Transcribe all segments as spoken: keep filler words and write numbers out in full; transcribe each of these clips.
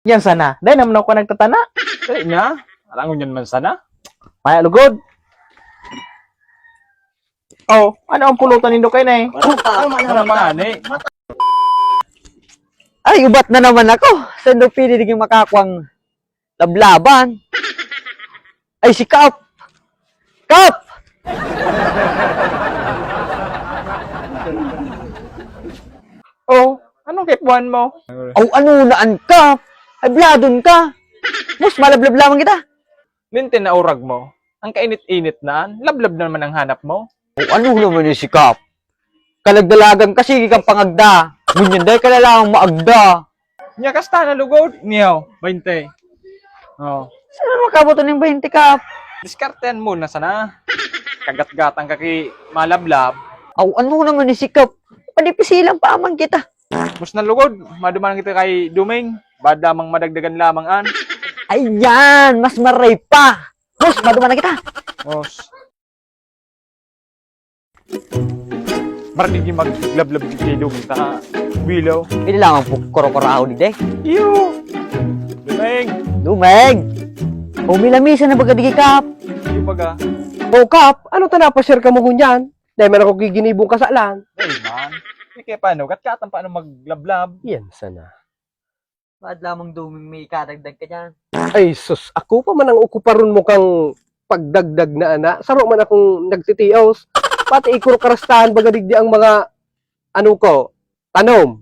Yan sana. Dai naman ako nagtatana. Dai na. Alangon yan man sana. Maya lugod. Oh, ano ang pulutan nindo kayo na eh? Ano pa? Ano pa? Ano pa? Ay, ubat na naman ako. Saan daw pili naging makakwang lablaban? Ay, si Kap! Kap! Oh, anong kaipuhan mo? Oh, ano na an Kap? Ay, bladon ka! Mas malablab lamang kita! Lintin na urag mo. Ang kainit-init na, lablab na naman ang hanap mo. Oh, ano naman yung si Kap? Kalagdalagan kasi kang pangagda. Ngunyan dahil ka na lang maagda. Nya kasta na lugod. Niyaw, baynte. Oh. Saan mo kabuto ning baynte, Kap? Diskartehan mo na sana. Kagatgatan ka ki malablab. Aw, ano naman ni si Kap? Padipisilan pa man kita. Mas na lugod, maduman kita kay Duming. Bad lamang madagdagan lamang an. Ayan, mas maray pa. Mas maduman na kita. Os. Marnig yung maglablab kay Duming ta. Bilaw. Pwede lamang po kuro-kurahaw digdi. Iyo. Duming. Duming. O, milamisa na baga digi, Kap. Iyo baga. O, Kap, ano ta napashare ka mo ngunyan? Dahil man ako giginibong kasalan. Dahil man. Di kaya paano? Gatgatan paano maglablab? Yan sana. Baad lamang Duming may ikadagdag ka diyan. Ay, sus, ako pa man ang okuparon mo kang pagdagdag na ana. Saro man akong nagtitios. Pati ikuro karastahan baga digdi ang mga, ano ko, tanom.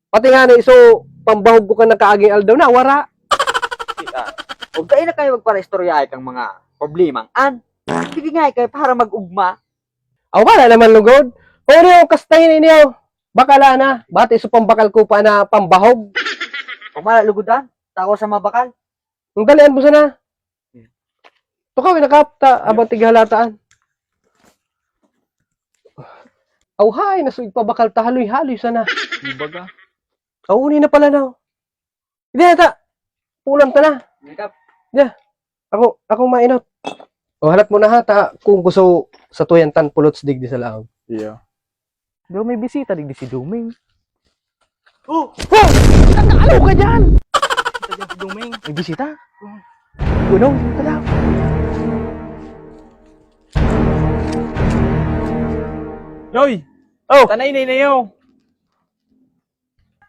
Pati nga na iso, pambahog ko ka nagkaaging aldaw na, wara. Huwag kayo na kayo magparaistoryahay kang mga problemang an. Sige nga kayo para mag-ugma. Aw, wala naman lugod. Kung ano yung kastahin ninyo, bakala na. Bati sa pambakal ko pa na pambahog. Kung wala lugodan, tao sa mabakal. Ang dalian mo sana. Tukaw, nakapta, abang tighalataan. Aw, hay, nasuig pa bakal ta, haloy-haloy sana. Di baga? Aw, uni na pala na. Hindi, ata. Pulang ta na. Makeup. Yeah. Ako, ako mainot. O, hanap mo na ha, ta, kung gusto sa tuyan tan pulots digdi sa laog. Iya. Pero may bisita digdi si Duming. Oh! Oh! Nakaalaw ka dyan! Ito dyan si Duming. May bisita? Gunong, ito daw. Yoy! Oh! Tanay na inayaw!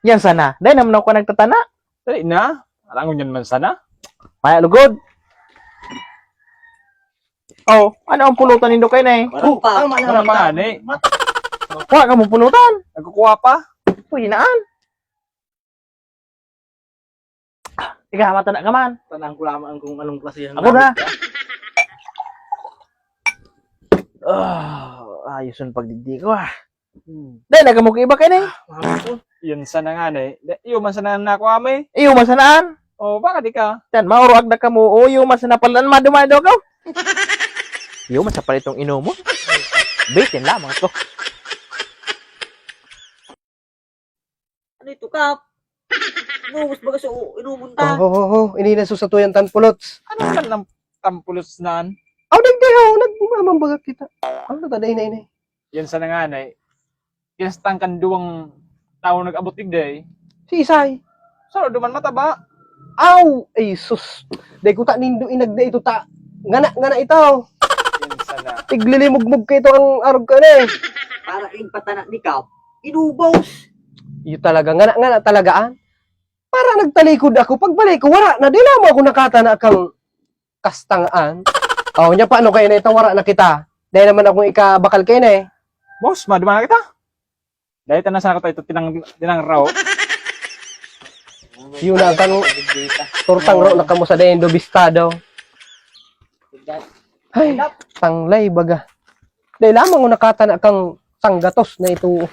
Yan sana. Dai naman ako nagtatana. Dali na. Alangon yan man sana. Maya lugod. Oh, ano ang pulutan nindo kayo na eh? Walang pa. Ano man, ano man, eh? Kuha ka mong pulutan. Nagkukuha pa. Uy, hinaan. Ikaw, matanda ka man. Tanang ko lamang kung anong klase ang Ako na. gamit ka. Ah, ayos ang pagdigdi ko ah. Hmm. Dai na kamo kaiba kay ni. Ah, mahal ko. Yun sana nga, eh. Da-, iyo man sana na ako, ame. Iyo man sanaan. Oh, baka di ka. Yan, mauruag na kamo. O, iyo man sana pala, madumado ka. Iyo man sa pala itong inomon. Bitin lamang to. Ano ito, Kap? Inubos baga sa u-, inumon ta? Oo, oo, oo. Ininaso sa tuyan tan pulots. Ano naman ang tampulos nan? Aw, dagdi, oh, nagmamambaga kita. Ano ta, dai na, ini? Yan sana nga, nay. Yan sa tangkan duwang tawo nag-abot digdi. Si Isay? Sa duman mataba. Aw! Ay, sus. Dai ko ta nindo inagda ito ta. Ngana, ngana ito. Yan sana. Tiglilimugmog ka ito ang arog ka na eh. Para kaing patanak ni Kap, inubos. Iyo talaga, ngana, ngana talaga, ah. Para nagtalikod ako, pagbalik ko, wala na. Di lamang ako nakatana kang kastangaan. Oh, nya paano kayo na ito? Wala na kita. Dahil naman akong ikabakal kayo na eh. Boss, maduma na kita. Dahil ta na sa ako ito, tinang, tinang raw. Yun na, kan tortang raw na kamo sa dayon do bistado. Ay, tanglay baga. Dahil lamang ko nakatana kang sanggatos na ito.